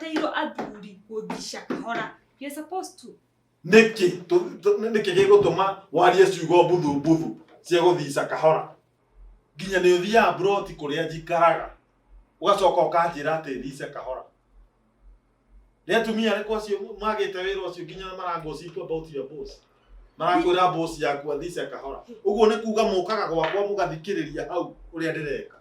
Tũbatairwo athuri gũthica kahora. You're supposed to. Nĩkĩ nĩkĩ gĩgũtũma warie ciugo mbuthu mbuthu cia gũthica kahora? Nginya nĩ ũthiaga mburoti kũrĩa njikaraga ũgacoka ũkanjĩra atĩ thice kahora. Nĩ atumia arĩkũ acio magĩte wĩra ũcio nginya maragossip about your boss? Marakwĩra boss yaku athice kahora. Ũguo nĩ kuga mũkaga gwakwa mũgathikĩrĩria hau ũrĩa ndĩreka.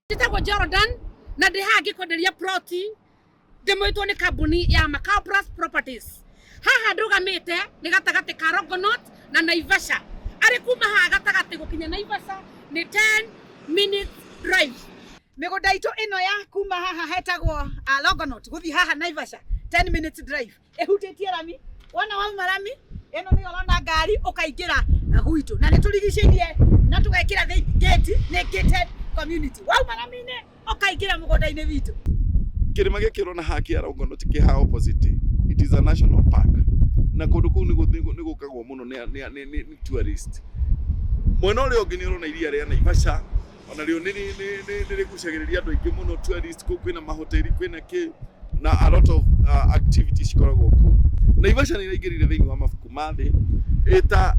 Njĩtagwo Jordan na ndĩ haha ngĩkwenderia ploti ndĩmwĩtwo nĩ kambuni ya Macau Plus Properties. Haha ndũgamĩte nĩ gatagatĩ ka Longonot na Naivasha. Arĩ kuma haha gatagatĩ gũkinya Naivasha nĩ 10 minutes drive. Mĩgũnda itũ ĩno ya kuma haha hetagwo Longonot gũthiĩ haha Naivasha 10 minutes drive ĩhutĩtie rami. Wona wauma rami ĩno nĩyo ũrona ngari ũkaingĩra gwitũ, na nĩ tũrigicĩirie na tũgekĩra gate, nĩ gated community. Wauma rami-inĩ ũkaingĩra mũgũnda-inĩ witũ. Kĩrĩma gĩkĩ ũrona haha kĩa Longonot kĩ haha opposite, it is a national park, na kũndũ kũu nĩ gũkagwo mũno nĩ tourist. Mwena ũrĩa ũngĩ nĩ ũrona iria rĩa Naivasha, ona rĩo nĩ rĩgucagĩrĩria andũ aingĩ mũno tourist. Kũu kwĩna mahoteli, kwĩna kĩ, na a lot of activities cikoragwo kũu. Naivasha nĩ ĩraingĩrire thĩinĩ wa mabuku ma thĩ ĩta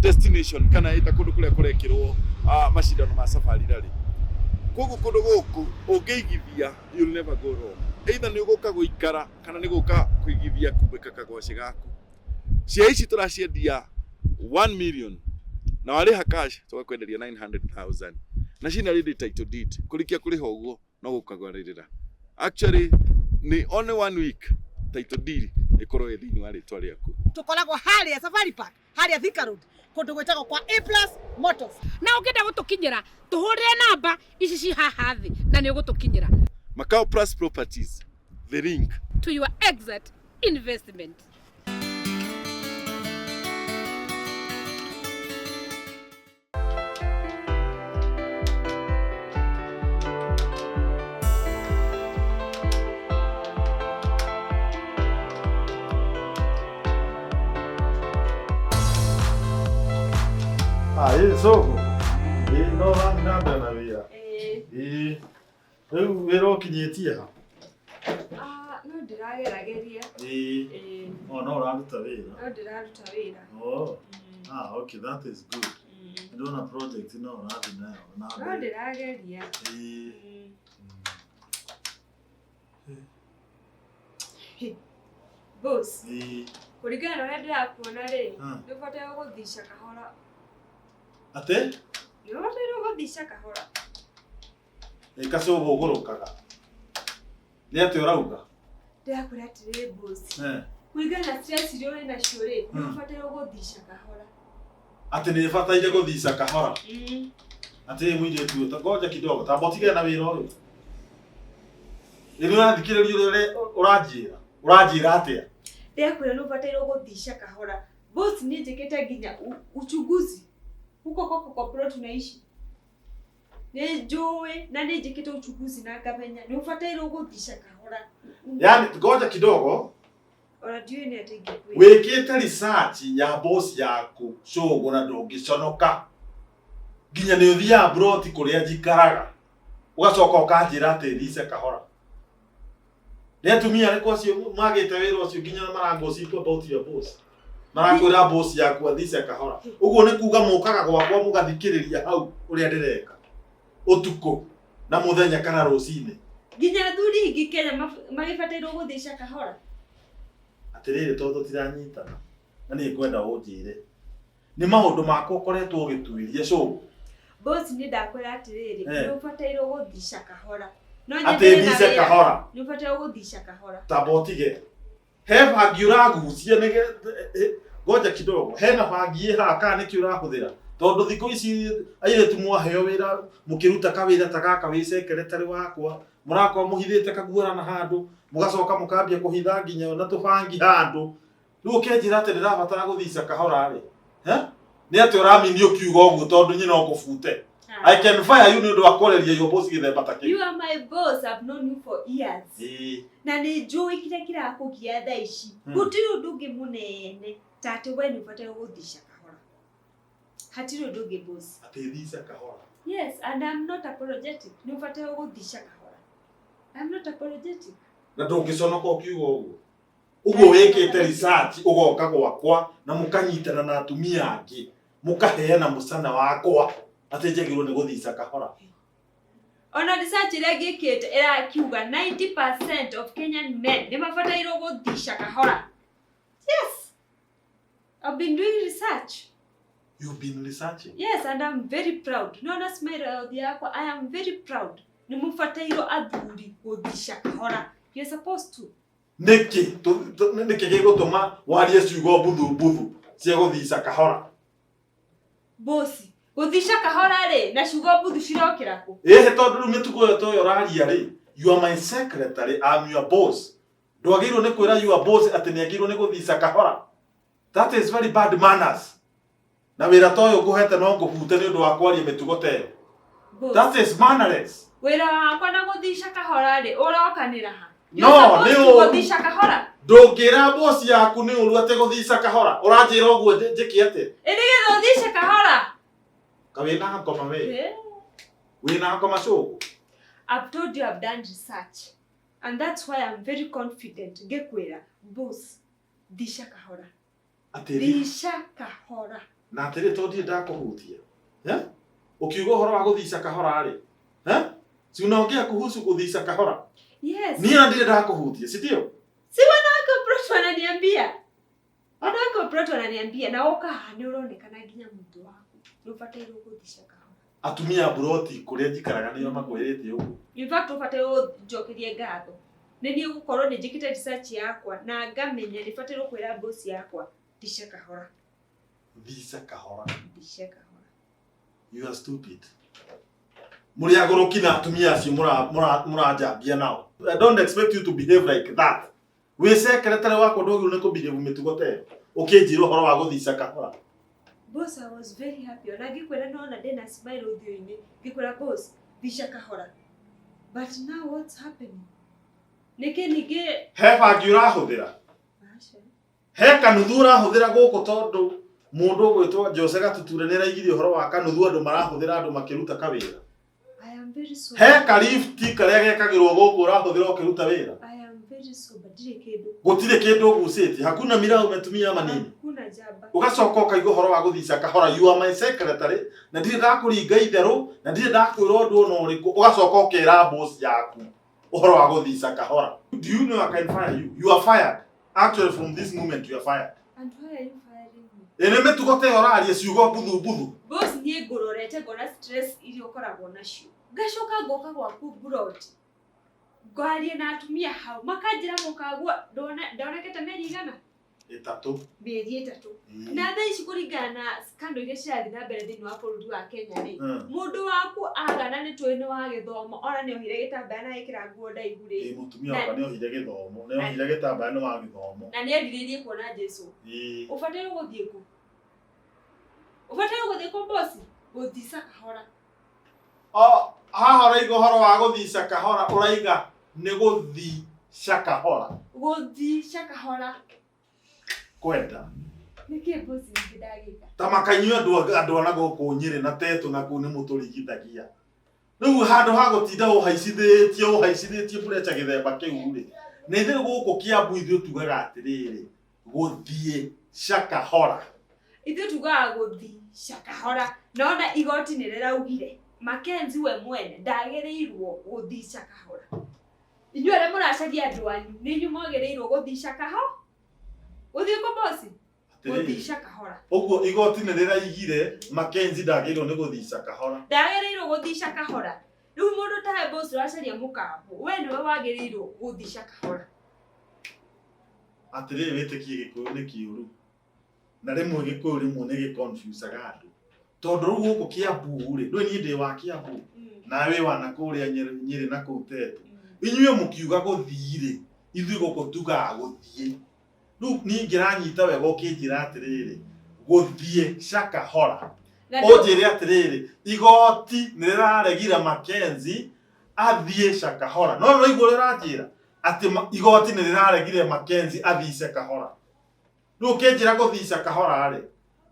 destination kana ĩta kũndũ kũrĩa kũrekĩrwo macindano ma Safari Rally. Koguo kũndũ gũkũ ũngĩigithia, you'll never go wrong. Either nĩ ũgũka gũikara kana nĩ gũka kũigithia kumbĩka kagwacĩ gaku. Cia ici tũraciendia 1 million na warĩha cash tũgakwenderia 900,000, na cina ready title deed. Kũrĩkia kũrĩha ũguo no gũkagũrĩrĩra. Actually nĩ only one week title deed ĩkorwo ĩ thĩinĩ wa rĩtwa rĩaku. Tũkoragwo harĩa Safari Park, harĩa Thika Road, kũndũ gwĩtagwo kwa A Plus Motors. Na ũngĩenda gũtũkinyĩra tũhũrĩre namba ici ci haha thĩ na nĩ ũgũtũkinyĩra. Macau Plus Properties, the link to your exit investment. Ah, ĩ soko. Ĩ no ũrathiĩ na mbere na wĩra. Ĩ rĩu wĩra ũkinyĩtie ha? Ah, no ndĩragerageria. Ĩ Ĩĩ, o no ũraruta wĩra. no ndĩraruta wĩra. Oh. Ah, okay, that is good. Ndona project no ũrathiĩ nayo na No mbere. ndĩrageria. Ĩ Boss, ĩ kũringana na ũrĩa ndĩrakuona rĩ, nĩ ũbataire gũthica kahora. Atĩ? Nĩ ũbataire gũthica kahora. Ĩ kacũgũ ũgũrũkaga. Nĩ atĩ ũrauga? Ndĩrakwĩra atĩrĩrĩ boss, Eh. kũringana na stress iria ũrĩ nacio rĩ, nĩ ũbataire gũthica kahora. Atĩ nĩ bataire gũthica kahora. Atĩ mũirĩtu ũyũ, ngoja kidogo, tamba ũtigane na wĩra ũyũ. Ĩ nĩ ũrathikĩrĩria ũrĩa ũranjĩra? Ũranjĩra atĩa? Ndĩrakwĩra nĩ ũbataire gũthica kahora. Boss, niĩ njĩkĩte nginya uchunguzi huko kwako kwa plot unaishi. Nĩ njũĩ na nĩ njĩkĩte uchunguzi na ngamenya nĩ ũbataire gũthica kahora. Yaani ngoja kidogo, Ona ndiũĩ nĩ atĩa ingĩkwĩra. wĩkĩte research ya boss yaku cũgũ na ndũngĩconoka. Nginya nĩ ũthiaga mburoti kũrĩa njikaraga ũgacoka ũkanjĩra atĩ thice kahora. Nĩ atumia arĩkũ acio magĩte wĩra ũcio nginya maragossip about your boss? Marakwĩra boss yaku athice kahora. Ũguo nĩ kuga mũkaga gwakwa mũgathikĩrĩria hau ũrĩa ndĩreka ũtukũ na mũthenya kana rũcinĩ. Nginya athuri ingĩ Kenya magĩbatairwo gũthica kahora. Atĩrĩrĩ, tondũ tũtiranyitana na nĩ ngwenda ũnjĩre nĩ maũndũ makwa ũkoretwo ũgĩtuĩria cũgũ. Boss, niĩ ndakwĩra atĩrĩrĩ, nĩ ũbatairwo gũthica kahora. No Atĩ nyendelee na thice wĩra. kahora. Nĩ ũbatairwo gũthica kahora. Tamba ũtige. He bangi ũragucia nĩ ngoja kidogo, hena bangi ĩ haha kana nĩkĩ ũrahũthĩra? Tondũ thikũ ici airĩtu mwaheo wĩra mũkĩruta kawĩra ta gaka wĩ secretary wakwa, mũrakorwo mũhithĩte kaguarana handũ, mũgacoka mũkambia kũhitha nginya na tũbangi handũ. Rĩu ũkĩnjĩra atĩ ndĩrabatara gũthica kahora rĩ, nĩ atĩ ũramini ũkiuga ũguo tondũ nyina ũkũbute. I can fire you nĩ ũndũ wa kwarĩria your boss gĩthemba ta kĩu. You are my boss, I've known you for years. Ĩĩ. Na nĩ njũĩ kĩrĩa kĩrakũgia thaa ici. Gũtirĩ ũndũ ũngĩ mũnene ta atĩ we nĩ ũbataire gũthica kahora. Hatirĩ ũndũ ũngĩ, boss. Atĩ thica kahora? Yes, and I'm not apologetic. Nĩ ũbataire gũthica kahora. I'm not apologetic. Na ndũngĩconoka ũkiuga ũguo? Ũguo wĩkĩte research ũgoka gwakwa na mũkanyitana na atumia angĩ mũkaheana mũcana wakwa atĩ njagĩrĩirwo nĩ gũthica kahora. Ona research ĩrĩa ngĩkĩte ĩrakiuga 90% of Kenyan men nĩ mabatairwo gũthica kahora. Yes. I've been doing research. You've been researching? Yes, and I'm very proud. Nona smile ya ũthiũ yakwa, I am very proud. Nĩ mũbatairwo athuri gũthica kahora. You're supposed to. Nĩkĩ nĩkĩ gĩgũtũma warie ciugo mbuthu mbuthu cia gũthica kahora? Bosi, gũthica kahora rĩ, na ciugo mbuthu cirokĩra kũ? Ĩhĩ, tondũ rĩu mĩtugo ĩyo toyo ũraria rĩ, you are my secretary, I'm your boss. Ndwagĩrĩirwo nĩ kwĩra your boss atĩ nĩ agĩrĩirwo nĩ gũthica kahora. That is very bad manners. Na wĩra ta ũyũ ngũhete no ngũbute nĩ ũndũ wa kwaria mĩtugo ta ĩyo. Boss. That is mannerless. Wĩra wakwa na gũthica kahora rĩ, ũrokanĩra ha? No, You're nĩ supposed to ũru. gũthica kahora. Ndũngĩra boss yaku nĩ ũru atĩ gũthica kahora. Ũranjĩra ũguo njĩke atĩa? Ĩ nĩgetha ũthice kahora. Ka wĩna ngoma we? Eh? Wĩna ngoma cũgũ? I've told you I've done research. And that's why I'm very confident. Ngĩkwĩra, boss, thica kahora. Atĩrĩ. Thica kahora. Na atĩrĩ, tondũ ndirĩ ndakũhutia. Eh? Ũkiuga ũhoro wa gũthica kahora rĩ. Eh? Si unaongea kuhusu gũthica kahora? Yes. Niĩ na ndirĩ ndakũhutia, si ndio? Si wanawake wa plot wananiambia. Wanawake wa plot wananiambia na woka haha nĩ ũronekana nginya mũndũ waku. Nĩ ũbatairwo gũthica kahora. Atumia a buroti kũrĩa njikaraga nĩo makwĩrĩte ũguo. In fact, ũbatairwo gũnjokeria ngatho. Nĩ niĩ gũkorwo nĩ njĩkĩte research yakwa na ngamenya nĩ batairwo kwĩra boss yakwa thica kahora. Thica kahora. Thica kahora. You are stupid. Mũrĩ agũrũki na atumia acio mũranjambia nao. I don't expect you to behave like that. Wĩ secretary wakwa ndwagĩrĩirwo nĩ kũbehave mĩtugo ta ĩyo. Ũkĩnjĩra ũhoro wa gũthica kahora. Boss, I was very happy. Ona ngĩkwĩra nona ndĩna smile ũthiũ-inĩ. Ngĩkwĩra boss, thica kahora. But now what's happening? Nĩkĩ ningĩ He bangi ũrahũthĩra? Aca. He kanuthu ũrahũthĩra gũkũ, tondũ mũndũ ũgwĩtwo Jose Gatuture nĩ araigire ũhoro wa kanuthu andũ marahũthĩra andũ makĩruta kawĩra. I am very sober. He karifti karĩa gekagĩrwo gũkũ ũrahũthĩra ũkĩruta wĩra? I am very sober. Ndirĩ kĩndũ. Gũtirĩ kĩndũ ũgucĩtie, hakuna miraa umetumia ama nini? Hakuna jaba. Ũgacoka ũkaiga ũhoro wa gũthica kahora. You are my secretary na ndirĩ ndakũringa itherũ na ndirĩ ndakwĩra ũndũ ona ũrĩkũ, ũgacoka ũkera boss yaku ũhoro wa gũthica kahora. Do you know I can fire you? You are fired. Actually, from this moment you are fired. And why are you firing me? Ĩ nĩ mĩtugo ta ĩyo ũraria, ciugo mbuthu mbuthu. Boss, niĩ ngũrorete ngona stress iria ũkoragwo nacio. Ngacoka ngoka gwaku mburoti. Ngwaria na atumia hau makanjĩra mũkagua ndonekete mĩeri igana? 3. Mĩeri 3. Na thaa ici kũringana na scandal iria cirathiĩ na mbere thĩinĩ wa bũrũri wa Kenya rĩ, mũndũ waku agana nĩ tũĩ nĩ wa gĩthomo, ona nĩ ohire gĩtambaya na ekĩra nguo ndaihu rĩ. Ĩ, mũtumia wakwa nĩ ohire gĩthomo, nĩ ohire gĩtambaya, nĩ wa gĩthomo. Na nĩ erirĩirie kuona Jesũ. Ũbataire gũthiĩ kũ? Ũbataire gũthiĩ kũ, boss? Gũthica kahora. O, haha ũraiga ũhoro wa gũthica kahora, ũraiga nĩ gũthica kahora. Gũthica kahora. Kwenda. Nĩkĩ, boss, ningĩ ndagĩka? Ta makainyuĩ andũ a na gũkũ Nyĩrĩ na Tetũ na kũu nĩ mũtũrigithagia. Rĩu handũ ha gũtinda ũhaicithĩtie ũhaicithĩtie purecha gĩthemba kĩu rĩ, na ithuĩ gũkũ Kiambu ithuĩ tugaga atĩrĩrĩ, gũthiĩ cakahora. Ithuĩ tugaga gũthiĩ cakahora. Nona igoti nĩ rĩraugire Mackenzie we mwene ndagĩrĩirwo gũthiĩ cakahora. Inyuĩ arĩa mũracaria andũ anyu nĩ inyuĩ mwagĩrĩirwo gũthiĩ cakahora. Gũthiĩ kũ, boss? Gũthiĩ cakahora. Ũguo igoti nĩ rĩraigire Mackenzie ndagĩrĩirwo nĩ gũthiĩ cakahora. Ndagĩrĩirwo gũthiĩ cakahora. Rĩu mũndũ tawe, boss, ũracaria mũkambo, we nĩwe wagĩrĩirwo gũthiĩ cakahora. Atĩrĩrĩ, wĩtĩkie Gĩkũyũ nĩ kĩũru. Na rĩmwe Gĩkũyũ rĩmwe nĩ gĩconfusaga andũ. Tondũ rĩu gũkũ Kiambu rĩ, ndũĩ niĩ ndĩ wa Kiambu. Nawe wĩ wa na kũrĩa Nyĩrĩ na kũu Tetu. Inyuĩ mũkiuga gũthiĩ rĩ, ithuĩ gũkũ tugaga gũthiĩ. Rĩu niĩ ngĩranyita wega ũkĩnjĩra atĩrĩrĩ, gũthiĩ cakahora. Na ndũ- Ũnjĩre atĩrĩrĩ, igoti nĩ rĩraregire Mackenzie athiĩ Shakahola. No no igũrũ rĩranjĩra atĩ igoti nĩ rĩraregire Mackenzie athiĩ Shakahola. Rĩu ũkĩnjĩra gũthiĩ Shakahola rĩ,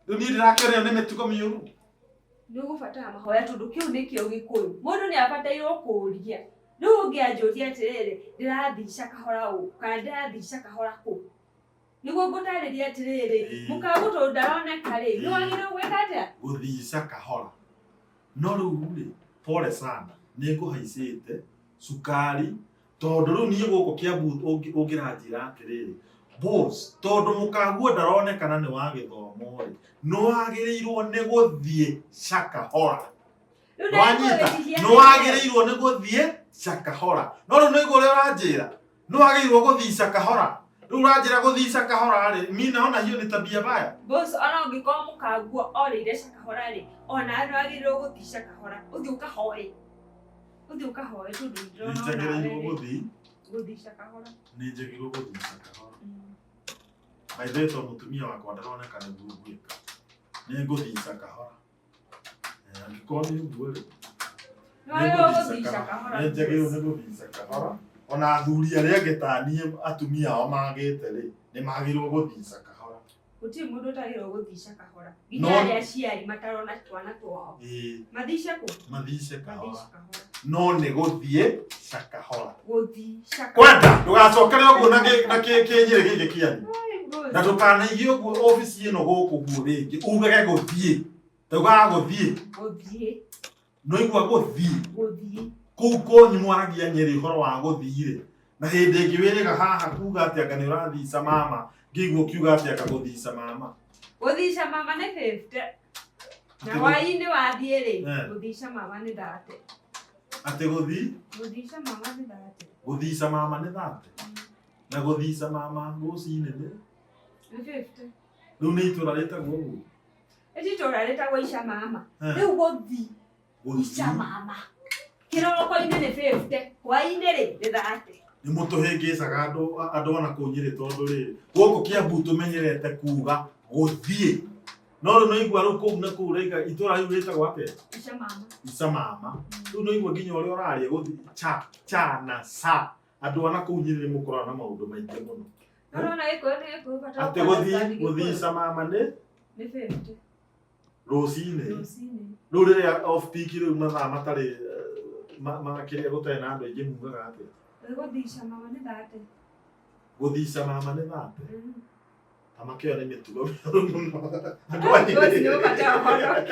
rĩu niĩ ndĩrakĩonio nĩ mĩtugo mĩũru. Nĩ ũgũbatara mahoya tondũ kĩu nĩkĩo gĩkũyũ. Mũndũ nĩ abatairwo kũũria. Rĩu ũngĩanjũria atĩrĩrĩ, ndĩrathiĩ Shakahola ũ kana ndĩrathiĩ Shakahola kũ? Nĩguo ngũtarĩria atĩrĩrĩ, mũkagu tondũ ndaroneka rĩ, nĩ wagĩrĩirwo gwĩka atĩa? Gũthiĩ Shakahola. No rĩu rĩ, pole sana, nĩ ngũhaicĩte cukari tondũ rĩu niĩ gũkũ Kiambu ũngĩranjĩra atĩrĩrĩ, boss, tondũ mũkaguo ndaronekana nĩ wa gĩthomo rĩ, nĩ wagĩrĩirwo nĩ gũthiĩ Shakahola. Rĩu Wanyita, ndagũgĩtihia nĩ wagĩrĩirwo nĩ gũthiĩ Shakahola. No rĩu nĩ ũrĩa ũranjĩra, nĩ wagĩrĩirwo gũthiĩ Shakahola. Rĩu ũranjĩra gũthiĩ Shakahola rĩ, mi naona hiyo ni tabia mbaya. Boss, ona ũngĩkorwo mũkaguo orĩire Shakahola rĩ, ona nĩ wagĩrĩirwo gũthiĩ Shakahola. Ũthiĩ ũkahoe. Ũthiĩ ũkahoe tondũ ndĩrona Nĩ onawe njagĩrĩirwo rĩ, gũthiĩ, gũthiĩ Shakahola. nĩ njagĩrĩirwo gũthiĩ Shakahola. By the way, tondũ mũtumia wakwa ndaroneka nĩguo ngwĩka, nĩ ngũthiĩ Shakahola. Angĩkorwo nĩ ũguo rĩ, Nĩ wagĩrĩirwo gũthiĩ Shakahola. nĩ njagĩrĩirwo nĩ gũthiĩ Shakahola. Ona athuri arĩa angĩ ta niĩ atumia ao magĩte rĩ, nĩ magĩrĩirwo gũthiĩ Shakahola. Gũtirĩ mũndũ ũtagĩrĩirwo gũthiĩ Shakahola. No- Nginya arĩa aciari matarona twana twao. Mathiĩ kũ? Mathiĩ Mathiĩ Shakahola. Shakahola. No nĩ gũthiĩ Shakahola. Gũthiĩ Shakahola. Kwenda ndũgacokere ũguo na kĩnyĩrĩ gĩkĩ kĩanyu. Ai, boss. Na ndũkanaigie ũguo obici ĩno gũkũ guo rĩngĩ ugage gũthiĩ. Taugaga gũthiĩ. Gũthiĩ. No igua gũthiĩ. Gũthiĩ. Kũu kwanyu mwaragia Nyĩrĩ ũhoro wa gũthiĩ rĩ. Na hĩndĩ ĩngĩ wĩrĩga haha kuga atĩ anga nĩ ũrathica mama, ngĩigua ũkiuga atĩ anga gũthica mama. Gũthica mama nĩ 50. Na hwaĩ-inĩ wathiĩ rĩ, gũthica mama nĩ 30. Atĩ gũthi? Gũthica mama nĩ 30. Gũthica mama nĩ 30. Na gũthica mama rũcinĩ nĩ? Nĩ 50. Rĩu nĩ itũra rĩtagwo ũguo? Ĩti itũra rĩtagwo Ica mama. Rĩu gũthi Ica mama. Kĩroko-inĩ nĩ 50, hwaĩ-inĩ rĩ nĩ 30. Nĩ mũtũhĩngĩcaga andũ ona kũu Nyĩrĩ tondũ rĩrĩ, gũkũ Kiambu tũmenyerete kuga gũthiĩ. No rĩu no igua rĩu kũu na kũu ũraiga itũra rĩu rĩtagwo atĩa? Ica mama. Ica mama. Rĩu no igua nginya ũrĩa ũraria gũthiĩ cha cha na sa. Andũ ona kũu Nyĩrĩ nĩ mũkoragwo na maũndũ maingĩ mũno. No nona gĩkũyũ nĩ gĩkũyũ bata Atĩ gũthiĩ gũthiĩ Ica mama nĩ? Nĩ 50. Rũcinĩ. Rũcinĩ. Rĩu rĩrĩa off peak rĩu mathaa matarĩ makĩria gũtarĩ na andũ aingĩ mugaga atĩa? Gũthiĩ Ica mama nĩ 30. Gũthiĩ Ica mama nĩ 30? Ta makĩoya nĩ mĩtugo mĩũru mũno. Andũ a Nyĩrĩ.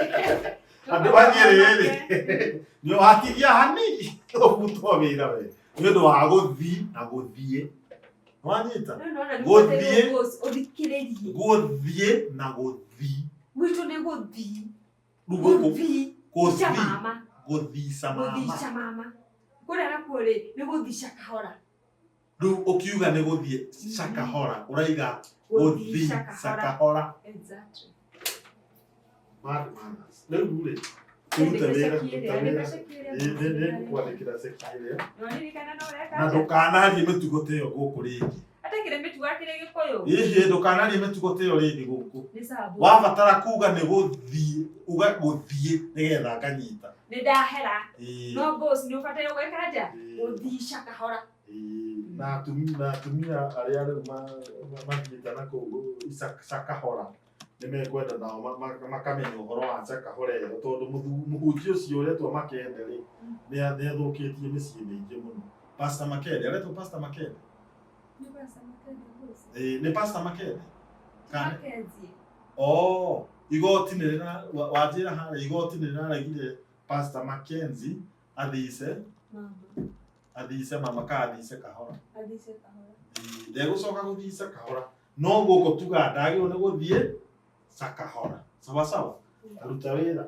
Andũ a Nyĩrĩ rĩ, nĩ watigia hani ũbutwo wĩra we. Nĩ ũndũ wa gũthiĩ na gũthiĩ. Wanyita? Gũthiĩ. Ũthikĩrĩrie. Gũthiĩ na gũthiĩ. Gwitũ nĩ gũthiĩ. Rĩu gũkũ Gũthiĩ. Ica mama. Gũthiĩ Ica mama. Gũthiĩ Ica mama. Kũrĩa nakuo rĩ, nĩ gũthiĩ Shakahola. Rĩu ũkiuga nĩ gũthiĩ Shakahola, ũraiga gũthiĩ Shakahola. Exactly. Bad manners. Rĩu rĩ, tũrute wĩra, ruta wĩra. Nĩ ngũkwandĩkĩra ceki ĩrĩa. Na ndũkanarie mĩtugo ta ĩyo gũkũ rĩngĩ. Atakĩrĩ mĩtugo akĩrĩ gĩkũyũ. Ĩhĩ, ndũkanarie mĩtugo ta ĩyo rĩngĩ gũkũ. Nĩ sawa. Wabatara kuga nĩ gũthiĩ, uga gũthiĩ nĩgetha nganyita. Nĩ ndahera. No boss nĩ ũbataire gwĩka atĩa? Gũthiĩ Shakahola. Na atumia arĩa rĩu mathiĩte na kũu Shakahola nĩ mekwenda nao makamenya ũhoro wa Shakahola ĩyo tondũ mũhunjia ũcio ũretwo Makende rĩ, nĩ athũkĩtie mĩciĩ mĩingĩ mũno. Pastor Makende, aretwo Pastor Makende? Nĩ Pastor Makende boss. Nĩ Pastor Makende? Mackenzie. Oh, igoti nĩ rĩra wanjĩra harĩa igoti nĩ rĩraregire Pastor Mackenzie athice mama. Athice mama ka athice kahora. Athice kahora. Ndegũcoka gũthiĩ Shakahola. No gũkũ tuga ndagĩrĩirwo nĩ gũthiĩ Shakahola. Sawa sawa. Ruta wĩra.